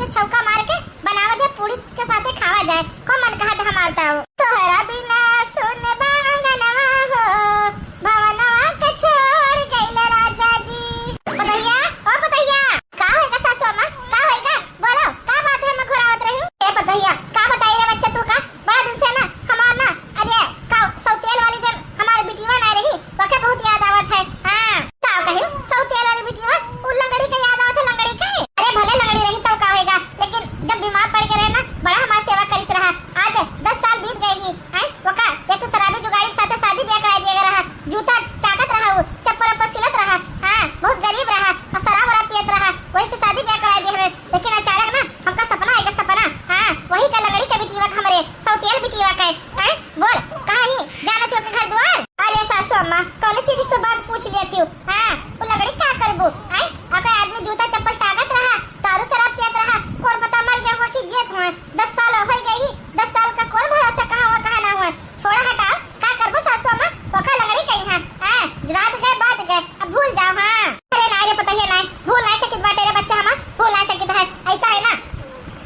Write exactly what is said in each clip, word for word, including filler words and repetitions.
छौका मार के बनावा जाए, पूरी के साथे खावा जाए। खूब मन कहत हमार ताऊ। तोहरा बिना सुन बा अंगनवा हो, भवनवा के छोड़ गइल राजा जी। पतोहिया, ओ पतोहिया, का होइगा सासू अम्मा, का होइगा? बोलो, का बात है, मैं घुरावत रही हूँ? ए पतोहिया, का बताई रे बच्चा तू का? बड़ा दिन से ना हमार ना, अरे, का सौतेल वाली जो हमार बिटिया ना रही, ओके बहुत याद आवत है। हाँ, का कही? सौतेल वाली बिटिया, उ लंगड़ी के याद आवत है, लंगड़ी के। अरे भले लंगड़ी रही तो का होइगा, लेकिन जब बीमार पड़ के रहे ना, बड़ा हमार सेवा करिस रहा। आज दस साल बीत गए ही, हैं? ओका एक ठो शराबी जुगाड़ी के साथे शादी ब्याह कराई दिया गया रहा। जूता टाकत रहा उ, चप्पल वप्पल सिलत रहा। हाँ, बहुत गरीब रहा और शराब वराब पियत रहा, वही से शादी ब्याह कराई दिया हमें। लेकिन अचानक ना हमका सपना आइगा, सपना। हाँ, वही का लंगड़ी के बिटिया का, हमरे सौतेल बिटिया का। हैं? बोल, कहाँ ही? जानत हो के घर दुआर? अरे सासू अम्मा, कौनो चीज की तो बात पूछ लिया थी। हाँ, वो लंगड़ी का करबू? हैं? अगर आदमी जूता चप्पल टांगत रहा, दारू शराब पियत रहा, कौन पता मर गया हुआ कि जियत हुआ। दस साल हो गई, दस साल का कौन भरोसा कहाँ हुआ, कहाँ ना हुआ। छोड़ा हटाओ, का करबो सासू अम्मा, ओका लंगड़ी कही है। हाँ, रात गए, बात गए, अब भूल जाओ। हाँ। अरे नाहीं रे पतोहिया, नाहीं, भूल नाहीं सकित बाटे रे बच्चा हमार, भूल नाहीं सकित है। ऐसा है ना,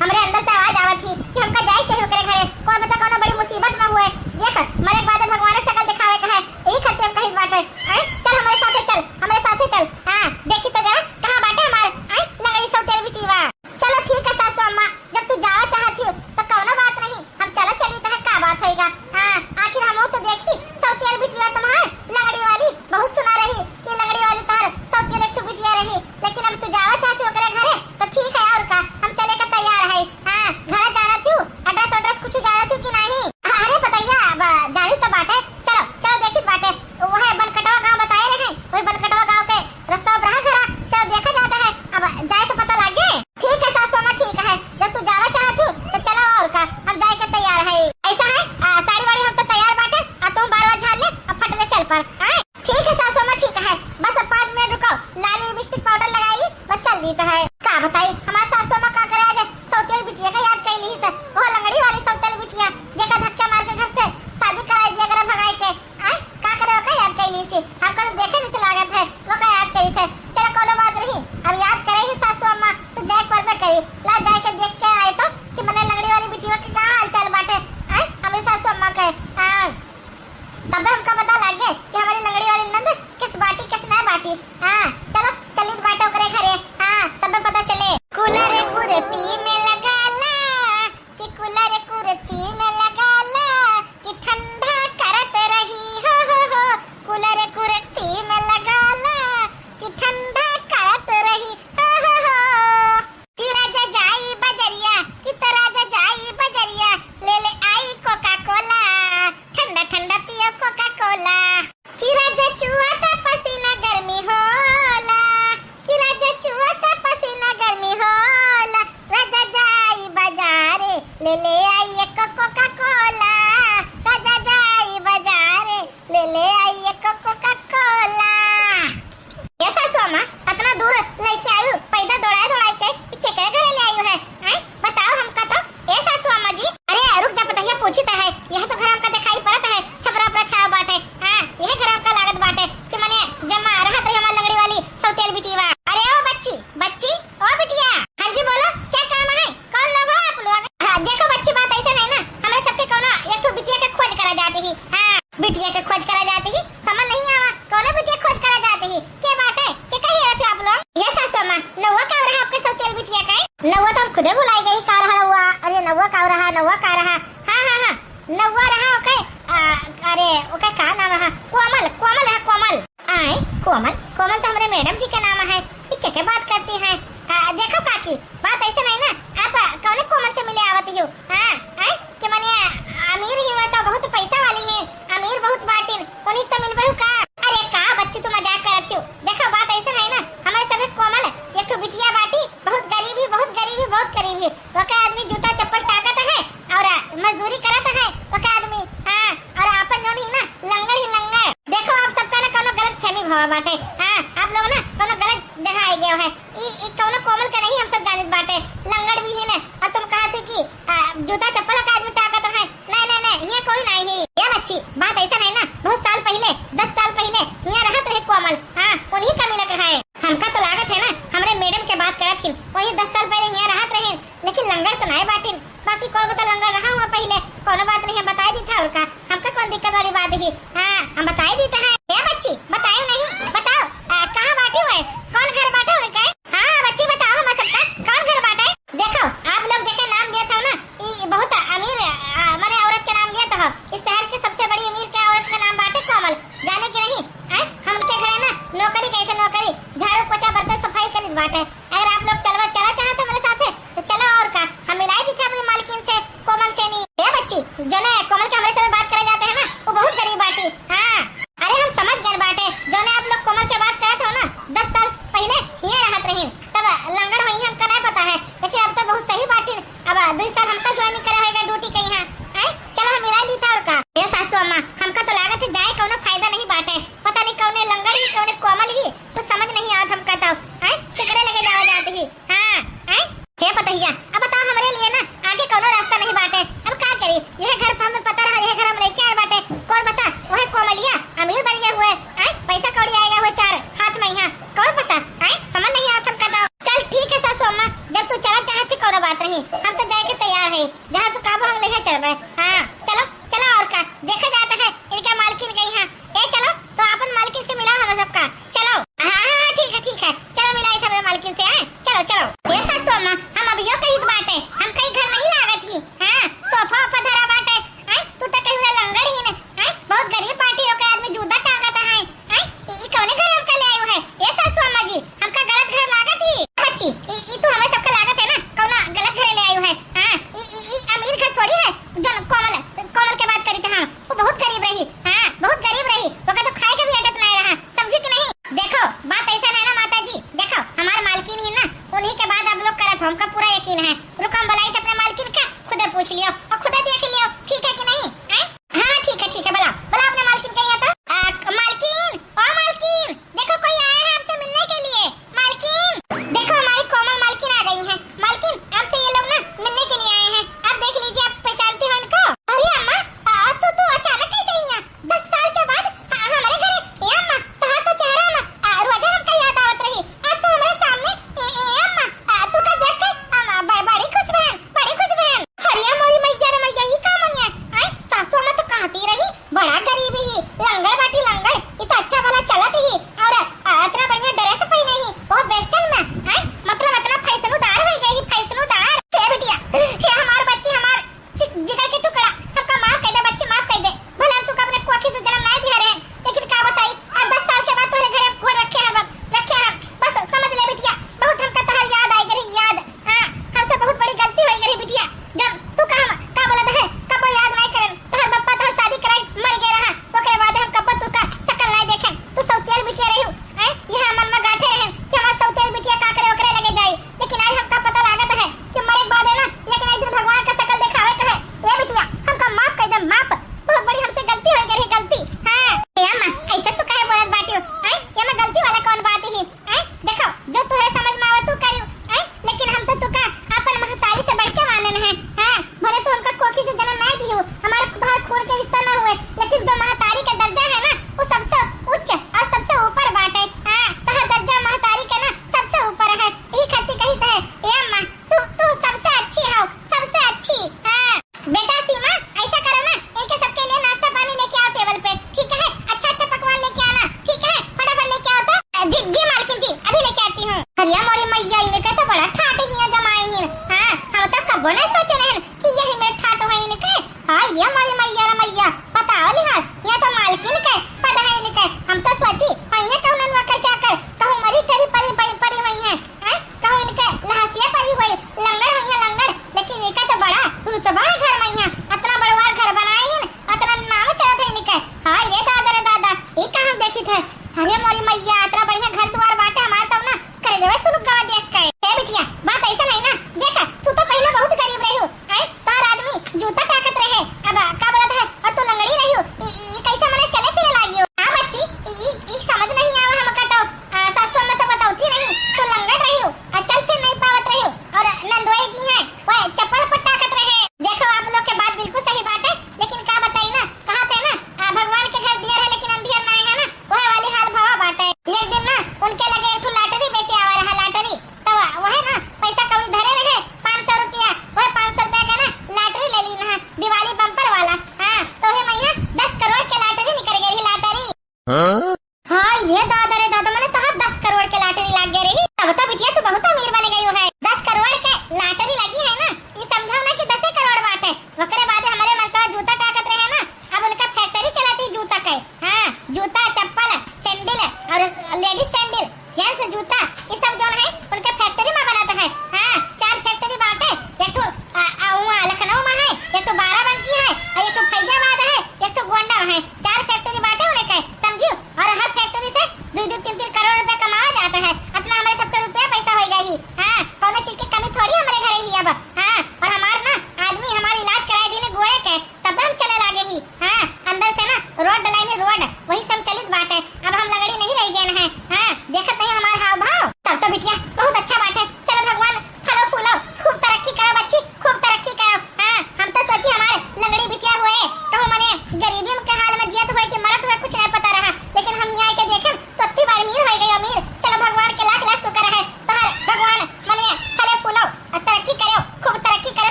हमरे अंदर से आवाज आवत थी कि हमका जाए चाहिए ओकरे घरे। कौन पता कौनो बड़ी मुसीबत में हुए। देख, मरे के बाद भगवान के शकल दिखावे का है, यही खातिर हम कहित बाटे। हैं? चल हमरे साथे चल, हमरे साथे चल। हाँ, देखी तो जरा कहाँ बाटे हमार, हैं, लंगड़ी सौतेल बिटिया। चलो ठीक है सासू अम्मा, जब तू जावा चाहत हो तो कौनो बात नहीं, हम चला चली तो है, का बात होइगा। हाँ, आखिर हम तो देखी सौतेल बिटिया तुम्हार लंगड़ी वाली, बहुत सुना रही कि लंगड़ी वाली तोहर सौतेल एक ठो बिटिया रही, लेकिन अब तू जावा चाहत हो ओकरे घरे तो ठीक है, और का, हम चले का तैयार है। हाँ, घर जाना थी, address address कुछ जाना थी कि नहीं? अरे पतोहिया, अब जानी तो बाटे, चलो चलो देखी बाटे, वह बनकटवा गाँव बताए रहे, वही बनकटवा गाँव के रास्ता पर रहा घरा, चलो देखा जाता है, अब जाए तो पता लागे। ठीक है सासू अम्मा, ठीक है, जब तू जावा चाहत हो तो चलो, और का, हम जाए के तैयार है। ऐसा है, आ, साड़ी वाड़ी हम तो तैयार बाटे, आ तुम बार बार झाड़ ले, अब फट दे चल पर। हाँ? ठीक है सासू अम्मा, ठीक है, बस अब पाँच मिनट रुको, लाली लिपस्टिक पाउडर लगाई ली, बस चल दी तो है। का बताई हमार सासू अम्मा का करे, आज सौतेल बिटिया का याद कैली से, वो लंगड़ी वाली सौतेल बिटिया जेका धक्का मार के घर से शादी कराई दिया करे भगाई के। आय, का करे ओका याद कैली से? हमका तो देखे जैसे लागत है, ओका याद कैली से। चलो, कोनो बात नहीं, अब याद करे ही सासू अम्मा, तो जाए के परबे करी। ला, जाए के देख के आए तो, कि मने लंगड़ी वाली बिटिया के का हाल चाल बाटे। आय, हमरे सासू अम्मा के, हाँ, तबे हमका पता लागे कि हमारी लंगड़ी वाली नंद किस बाटी, किस ना बाटी। हाँ, चलो, चलित बाटे ओकरे घरे। हाँ, तबे पता चले। कूलर कुर्ती में लगा ला, कि कूलर कुर्ती में लगा ला, कि ठंडा करत रही, हो, हो, हो। कूलर कुर्ती में लगा ला, कि ठंडा करत रही, हो, हो, हो। कि राजा जाई बजरिया, कि त राजा जाई बजरिया, ले ले आई कोका कोला, ठंडा ठंडा पियो कोका कोला। कि राजा चुआ त पसीना गर्मी होला, कि राजा चुआ त पसीना गर्मी होला, राजा जाई बाजारे, ले ले आई एक कोका कोला। राजा जाई बाजारे, ले ले आई एक कोका कोला। ए सासू अम्मा, अतना दूर लइके आयु, पैदल दौड़ाए दौड़ाए के, ई केकरे घरे ले आयु है? हैं? बताओ हमका तो। ए सासू अम्मा जी, अरे रुक जा पतोहिया, पूछी त है, यह तो घर हमका दिखाई पड़त है, छपरा पर छाव बाटे। हाँ, यह घर हमका लागत बाटे कि मने जम्मा रहत रही हमार लंगड़ी वाली सौतेल बिटिया। अरे ओ बच्ची, बच्ची, ओ बिटिया। हाँ जी, बोलो, क्या काम है? कौन लोग हो आप लोग? हाँ, देखो बच्ची, बात ऐसे नहीं ना, हमरे सबके कोनो एक ठो बिटिया के खोज करा जाती ही। हाँ, बिटिया के खोज करा जाती ही, समझ नहीं आवा, कोनो बिटिया खोज करा जाती ही? के बाटे, के कही रहते आप लोग? ये सासू अम्मा, नौवा का रहा आपके सौतेल बिटिया का है? नौवा तो हम खुदे भुलाई गई, का रहा नौवा? अरे नौवा का रहा, नौवा का रहा? हाँ, हाँ, हाँ, नौवा रहा ओके, आ, अरे ओके का नाम रहा? कोमल, कोमल रहा, कोमल। आय, कोमल, कोमल तो हमरे मैडम जी के नाम है। ई के, के बात करती हैं? आ, देखो काकी, बात ऐसे नहीं ना, आप, आ, कौने कोमल से मिले आवत हो? हाँ, आय, कि मने अमीर ही हुआ तो बहुत पैसा वाली है, अमीर बहुत बाटिन, उन्हीं तो मिलबे हो का? अरे का बच्ची तू मजाक करत हो? देखो बात ऐसे नहीं ना, हमारे सभी कोमल एक ठो बिटिया बाटी, बहुत गरीब ही, बहुत गरीब ही, बहुत गरीब ही। ओके आदमी जूता चप्पल टाकत है और मजदूरी करत है, ओके आदमी, हाँ, और आपन जोन ही ना लंगड़ ही लंगड़। देखो आप सबका ना कोनो गलत फहमी भवा बाटे, हाँ, आप लोग ना कोनो गलत जगह आ गए है। ई, ई कौनो कोमल के नहीं, हम सब जानित बाटे, लंगड़ भी ही ने। और तुम कहा थे कि, आ, जूता चप्पल का आदमी टाकत है। नहीं, नहीं, नहीं, ये कोई नहीं ही। ये बच्ची, बात ऐसा नहीं ना, बहुत साल पहले, दस साल पहले यहाँ रहत रहे कोमल, हाँ, उन्हीं का मिलक है। हमका तो लागत है ना, हमरे मैडम के बात करत हिन, वही दस साल पहले यहाँ रहत रहे, ही। हाँ, हम बताई देते हैं। ए बच्ची, बतायो नहीं, बताओ, आ, कहाँ बाटे हुए? कौन घर बाटे उनके? हाँ, हाँ, बच्ची, बताओ हम सबका, कौन घर बाटे? देखो, आप लोग जेके नाम लिया था ना, ई बहुत अमीर, आ, माने औरत के नाम लिया था। इस शहर के सबसे बड़ी अमीर के औरत के नाम बाटे कोमल, जाने के नहीं? हैं? हम उनके घरे ना नौकरी कही थे, नौकरी, झाड़ू पोछा बर्तन सफाई करित बाटे। अगर आप लोग चलवा, चला चाहत हमरे साथे, तो चलो और का, हम मिलाई दी थे अपनी मालकिन से, कोमल से नहीं। ए बच्ची, जो ना कोमल के हमरे से बात करे जाते हैं ना, वो बहुत गरीब बाटी। हाँ, अरे हम समझ गए बाटे, जो ना आप लोग कोमल के बात करत हो ना, दस साल पहले ये रहत रही, तब लंगड़ हुई हमका नहीं पता है, लेकिन अब तो बहुत सही बाटी। अब दुई साल हमका ज्वाइन करे होएगा ड्यूटी कहीं है, हैं? चलो हम मिलाई ली था और का। ए सासू अम्मा, हमका तो लागत है जाए कौनो फायदा नहीं बाटे, पता नहीं कौने लंगड़ ही, कौने कोमल ही, कुछ समझ नहीं आवत हमका तो, हैं? केकरे लगे जावा जात ही? हाँ, हैं? हे पतहिया, अब बताओ, हमरे लिए ना आगे कौनो रास्ता नहीं बाटे, अब का करी? यह घर पर हमें पता रहा, यह घर हम लेके आए बाटे, कौन बता, वह कोमलिया अमीर बन गया हुए, हैं? पैसा कौड़ी आएगा हुए चार हाथ में यहाँ, कौन पता, हैं? समझ नहीं आवत हमका तो। चल ठीक है सासू अम्मा, जब तू चला चाहत थी कौनो बात नहीं, हम तो जाए के तैयार है, जहाँ तू कहबो हम लेके चलबे। हाँ, चलो, चलो और का, देखा जाता है इनके मालकिन गई हैं। ए चलो, तो अपन मालकिन से मिला हम सबका। चलो। हाँ, हाँ, हाँ, ठीक है, ठीक है। चलो, मिलाई था मेरे मालकिन से, हैं? चलो, चलो। ए सासू अम्मा, हम अब यो कहित बाटे, हम कहीं घर नहीं लागत ही। हाँ, सोफा ओफा धरा बाटे। हैं? तू तो कहीं लंगड़ ही ने। हैं? बहुत गरीब बाटी होके आदमी जूता टांगत है। हैं? ई, ई कौने घर हमका ले आयो है? ए सासू अम्मा जी, हमका गलत घर लागत ही। बच्ची, ई, ई तो हमें सबका लागत है ना, कौना गलत घर ले आयो है। हाँ, ई, ई, ई अमीर घर थोड़ी है, जो कोमल, कोमल के बात करी थे हम। वो बहुत गरीब रही, हाँ, बहुत गरीब रही। ओका तो खाए के भी अटत नहीं रहा, समझी कि नहीं? देखो, बात ऐसा नहीं ना माता जी, देखो, हमार मालकिन ही ना, उन्हीं के बाद आप लोग करत हो, हमका पूरा यकीन है। रुको, हम बुलाई थे अपने मालकिन का, खुदे पूछ लियो और खुदे देख लियो, ठीक है कि नहीं? हैं? हाँ, हाँ, ठीक है, ठीक है, बुलाओ, बुलाओ अपने मालकिन के यहाँ तो। आ, मालकिन, ओ मालकिन, देखो कोई आया है आपसे मिलने के लिए। मालकिन, देखो हमारी कोमल मालकिन आ गई हैं। मालकिन, आपसे ये लोग ना मिलने के लिए आए हैं, आप देख लीजिए, आप पहचानती हो इनको? अरे अम्मा, आ, तू, तू अचानक कैसे आई यहाँ? दस साल के बाद ह-, हमारे घरे, ए अम्मा, तोहार तो चेहरा ना, आ, रोजा हमका याद आवत रही। आज तो हमारे सामने, ए, ए अम्मा, आ, तू का देख के, अम्मा, ब-, बड़ी खुश बहन, बड़ी खुश बहन। अरे मोरी मैया रे मैया, ई का मनिया? आय, सासू अम्मा तो कहती रही, बड़ा गरीब ही, लंगड़ बाटी लंगड़, ई तो अच्छा भला चलत ही, और, आ, इतना बढ़िया ड्रेस पहने ही, वो वेस्टर्न में, आय, मतलब इतना फैशनुदार हो गई, फैशनुदार। ए बिटिया, हे हमार बच्ची, हमार जि-, जिगर के टुकड़ा, हमका माफ कर दे बच्ची, माफ कर दे। भले हम तुका अपने कोखी से जन्म नहीं दिया रहे, लेकिन का बताई, आज दस साल के बाद तोहरे घरे गोड़ रखे हैं, बाप, रखे हैं। बस समझ ले बिटिया, बहुत हमका तोहर याद आई गई, याद। हाँ, हमसे बहुत बड़ी गलती हो गई बिटिया। जब तू का हम, का बोलत है, कबो याद नहीं करन। तोहर बप्पा तोहर शादी कराई मर गए रहा, ओकरे बाद हम कबो तुका शकल नहीं देखेन। तू सौतेल बिटिया रही, हैं? यह मन में गांठे रहन कि हमार सौतेल बिटिया का करे, ओकरे लगे जाई। लेकिन आज हमका पता लागत है कि मरे के बाद है ना, एक ना एक दिन भगवान का शकल देखावे के है। ए बिटिया, हमका माफ कर दे, माफ। बहुत बड़ी हमसे गलती हो गई, गलती। हाँ। ए अम्मा, ऐसे तू काहे बोलत बाटियो? हैं? ये में गलती वाला कौन बात ही? हैं? देखो, जो तुहे समझ में आवे तू करियो, हैं? लेकिन हम तो तुका अपन महतारी से बढ़ के माने हैं। हाँ, भले तू हमका कोखी से जन्म नहीं दियो, हमारे तोहर खून के रिश्ता ना हुए, लेकिन जो महतारी के दर्जा है ना, वो सबसे उच्च और सबसे ऊपर बाटे। हाँ, तोहर दर्जा महतारी के ना सबसे ऊपर है। ई खातिर कही तो है, ए अम्मा, तू, तू सबसे अच्छी हो, सबसे अच्छी। हाँ। बेटा सीमा, ऐसा करो ना, इनके सबके लिए नाश्ता पानी लेके आओ टेबल पे, ठीक है? अच्छा अच्छा पकवान लेके आना, ठीक है? फटाफट लेके आओ तो। जी, जी मालकिन जी, अभी लेके आती हूँ। अरे मोरी मैया, इनके तो बड़ा ठाट हिया जमाई हिन। हाँ, हम तो कबो नहीं सोचे रहन कि यही में ठाट हुई इनके। हाय रे मोरी मैया रे मैया, बताओ लिहाज, ये तो मालकिन के पद है इनके। हम तो सोची, वही है कौन नौकर चाकर, कहूँ मरी ठरी परी, परी, परी हुई है। हैं? कहूँ इनके लहसिया परी हुई, लंगड़ हुई है, लंगड़, लेकिन इनका तो बड़ा रुतबा है घर में, यहाँ अतना बड़वार घर बनाए हैं, अतना नाम चलत है इनके। हाय रे दादा रे दादा, ई कहाँ देखी थे? अरे मोरी मैया, अतना बढ़िया घर दुआर बाटे हमार, तब ना करे देवे सुलुक गवा देख के। ए बिटिया, बात ऐसा नहीं ना, देखा, तू तो पहले बहुत गरीब रही,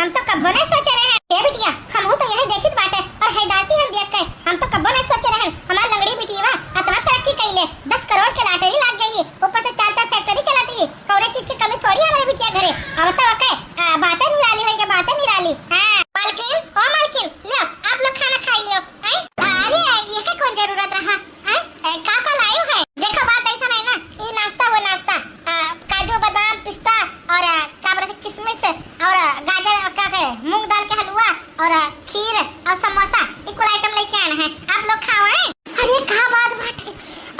हम तो कब्बो नहीं सोचे रहे हैं। ए बिटिया, हमहू तो यही देखित बाटे और हैदासी हम देख के, हम तो कब्बो नहीं सोचे रहे। हमार लंगड़ी बिटिया अतना तरक्की कइले, दस करोड़ के lottery लाग गई, ऊपर से चार चार factory चलाती, कौने चीज की कमी थोड़ी है हमारे बिटिया घरे। अब तो ओके, आ, बातें निराली होई के, बातें निराली। हाँ, मालकिन, ओ मालकिन, लियो, आप लोग खाना खाई लियो। हैं? अरे, ये का कौन जरूरत रहा? हैं? ए, का का लायो है? देखो, बात ऐसा नहीं ना, ये नाश्ता, वो नाश्ता, आ, काजू, बादाम, पिस्ता और, आ, का बोलते, किशमिश और, आ, गाजर और का कहे, मूंग दाल के हलवा और, आ, खीर और समोसा, ये कुल item लेके आना है। आप लोग खाओ, हैं? अरे, का बात बाटे?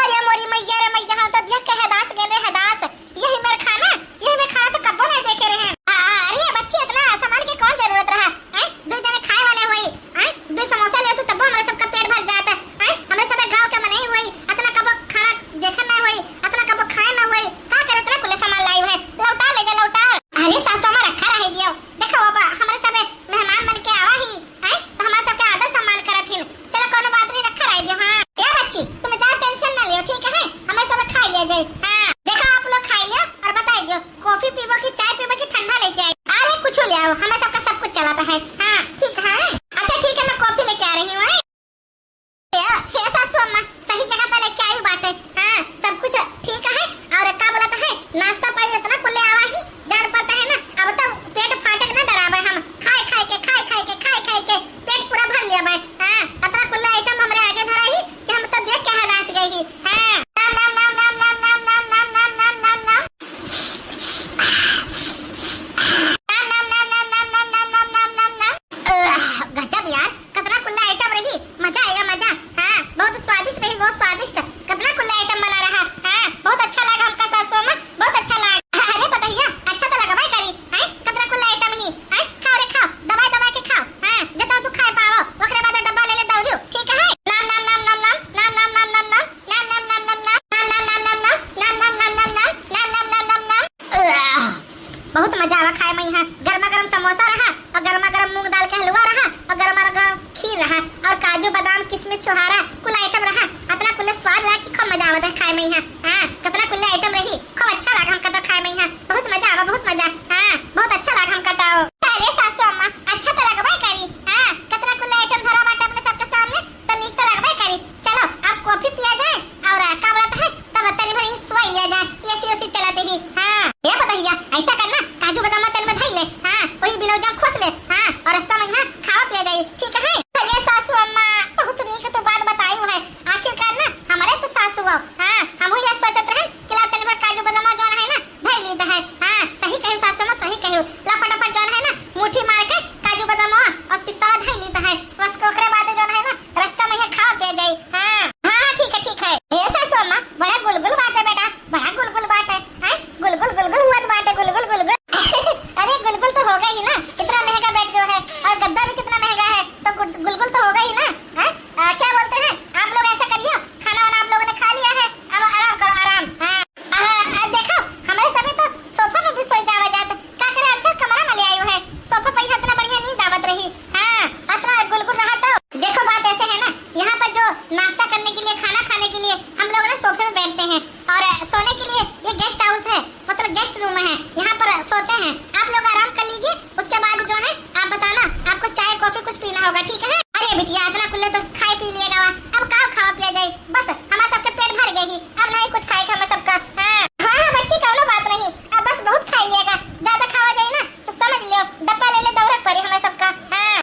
अरे, मोरी मैया रे मैया, हम तो देख के हदास गए रे, हदास। यही मेर खाना, यही मेर खाना तो कब्बो नहीं देखे रहे। आ, आ, अरे बच्ची, इतना सामान के कौन जरूरत रहा? हैं? दो जने खाए वाले होई, हैं? दो समोसा ले तू तब्बो हमारे सबका पेट भर जाता, हैं? हमें सब गांव के मनई होई, इतना कब्बो खाना देखे ना होई, इतना कब्बो खाए ना होई, का करे इतना कुले सामान लाई है? लौटा ले जा, लौटा। अरे सासू माँ, रखा रहे दियो, देखो बाबा, हमारे सब मेहमान बन के आवा ही, हैं? तो हमारे सबके आदर सम्मान करत हिन। चलो, कोनो बात नहीं, रखा रह दो। हाँ, ए बच्ची, तुम जाओ, tension ना लियो, ठीक है? हमें सब खा लिया जाए। हाँ, देखो, आप लोग खा लियो और बताई दियो, coffee पीबो कि चाय पीबो कि ठंडा लेके आई? अरे, कुछ ले आओ, हमें सबका सब कुछ चलाता है। हाँ, ठीक है। अच्छा, ठीक है, मैं coffee लेके आ रही हूँ, हैं? ए, हे सासू अम्मा, सही जगह पे लेके आई बाटे। हाँ, सब कुछ ठीक है। और का बोलत है, नाश्ता पानी इतना कुल्ले आवा ही, जान पड़ता है ना, अब तो पेट फाटे के ना डरावे हम। खाए, खाए के, खाए, खाए के, खाए, खाए के पेट पूरा भर लिया बा। हाँ, इतना कुल्ले item हमरे आगे धरा ही कि हम तो देख के हदास गई ही। हाँ, नाम, नाम, नाम, नाम, नाम, नाम, नाम, नाम, नाम, नाम, नाम, नाम। नाम, नाम, नाम, नाम, नाम, नाम, नाम, नाम, नाम, नाम, नाम। अह, गजब यार, कतना कुल्ला item रही, मजा आएगा, मजा। हाँ, बहुत स्वादिष्ट रही, बहुत स्वादिष्ट। कतना कुल्ला item बना रहा। हाँ, बहुत अच्छा लगा हमका सासू अम्मा, बहुत अच्छा लगा। अरे पतहिया, अच्छा तो लगबे करी, हैं? कतना कुल्ला item ही, हैं? खाओ रे, खाओ, दबाए दबाए के खाओ। हाँ, जितना तू खाए पावो, ओकरे बाद डब्बा ले ले दौड़ियो, ठीक है? नाम, नाम, नाम, नाम, नाम। बहुत मजा आवा खाए में यहाँ। गर्मा गर्म समोसा रहा और गर्मा गर्म मूंग दाल के हलवा रहा और गर्मा गर्म खीर रहा और काजू, बादाम, किशमिश, छोहारा, कुल item रहा। अतना कुल स्वाद रहा कि खूब मजा आवत है खाए में यहाँ। हाँ, कतना कुल item रही, खूब अच्छा लगा हमका तो खाए में यहाँ। बहुत मजा आवा, बहुत मजा। हाँ, बहुत अच्छा लगा हमका तो। अरे सासू अम्मा, अच्छा तो लगबे करी। हाँ, कतना कुल item धरा बाटे अपने सबके सामने, तो नीक तो लगबे करी। चलो, अब coffee पिया जाए और का बोलत है, तब तनी भर सोई लिया जाए, AC उसी चलाते ही। हाँ, ए पतहिया, ऐसा करना, काजू बादाम तनी में धई ले, हाँ, वही बिलौजा खोस ले, हाँ, और रास्ता में यहाँ खावा पिया जाए, ठीक है? अरे सासू अम्मा, बहुत नीक तो बात बताई है, आखिरकार ना हमारे तो सासू हो, हाँ, हम यह सोचत रहे कि ला तनी भर काजू बादाम जौन है ना, धई लीत है। हाँ, सही कही सासू माँ, सही कही। ला फटाफट जौन है ना, मुट्ठी मार के काजू बादाम और पिस्तावा धई लीत है। बस ओकरे बाद जौन है ना, रास्ता में यहाँ खावा पिया जाई। हाँ, हाँ, हाँ, ठीक है, ठीक है। ए सासू माँ, बड़ा गुलगुल बाटे बेटा, बड़ा गुलगुल बाटे। हैं? गुलगुल, गुलगुल हुआ तो बाटे, गुलगुल, गुलगुल। अरे गुलगुल तो होगा ही ना, इतना महंगा bed जो है और गद्दा भी कितना महंगा है, तो गुल-, गुलगुल तो होगा ही ना। हैं? आ, क्या बोलते हैं, आप लोग ऐसा करियो, खाना वाना आप लोगों ने खा लिया है, अब आराम करो, आराम। हाँ। आ, आ, देखो, हमारे सभी तो सोफा पे भी सोई जावा जात। का करे, अंदर कमरा में ले आयो है, सोफा पे यहाँ इतना बढ़िया नींद आवत रही। हाँ, इतना गुलगुल रहा तो। देखो, बात ऐसे है ना, यहाँ पर जो नाश्ता करने के लिए, खाना खाने के लिए हम लोग ना सोफे में बैठते हैं और सोने के लिए ये guest house है, मतलब guest room है, यहाँ पर सोते हैं। आप लोग आराम कर लीजिए, उसके बाद जो है आप बताना, आपको चाय coffee कुछ पीना होगा, ठीक है? अरे बिटिया, इतना कुल्ले तो खाए पी लिएगा वा, अब का खावा पिया जाए? बस हमारा सबके पेट भर गए ही, अब नहीं कुछ खाए के हमारा सबका। हाँ, हाँ, हाँ, बच्ची, कौनो बात नहीं, अब बस बहुत खाई लिएगा, ज्यादा खावा जाए ना तो समझ लियो, डब्बा ले ले दौड़े पड़े हमें सबका। हाँ।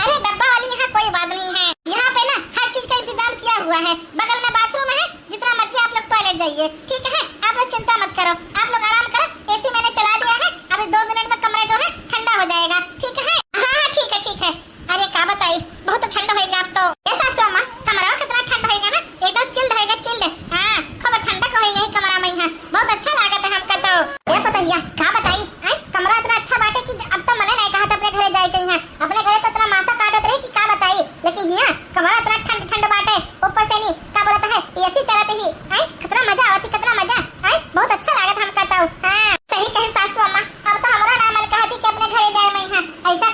अरे डब्बा वाली, यहाँ कोई बात नहीं है, यहाँ पे ना हर चीज का इंतजाम किया हुआ है, बगल में bathroom है, जितना मर्जी आप लोग toilet जाइए, ठीक है, आप लोग चिंता मत करो, आप लोग आराम करो, AC मैंने चला दिया है, अभी दो मिनट में कमरा जो है ठंडा हो जाएगा, ठीक है? हाँ, हाँ, ठीक है, ठीक है। अरे का बताई, बहुत ठंड होएगा अब तो। ए सासू अम्मा, कमरा कितना ठंड होएगा ना, एकदम chilled होएगा, chilled। हाँ, खूब ठंडक होएगा ही कमरा में यहाँ, बहुत अच्छा लागत है हमका तो। ए पतैया, का बताई, आय, कमरा इतना अच्छा बाटे कि अब तो मने नहीं कहा था अपने घरे जाए के यहाँ। अपने घरे तो इतना मासा काटत रहे कि का बताई, लेकिन यहाँ कमरा इतना ठंड ठंड बाटे, ऊपर से नहीं, का बोलत है, AC चलत ही, आय, कितना मजा आवत ही, कितना मजा, आय, बहुत अच्छा लागत हमका तो। हाँ, सही कही सासू अम्मा, अब तो हमरा ना मन कहत ही कि अपने घरे जाए मैं यहाँ। ऐसा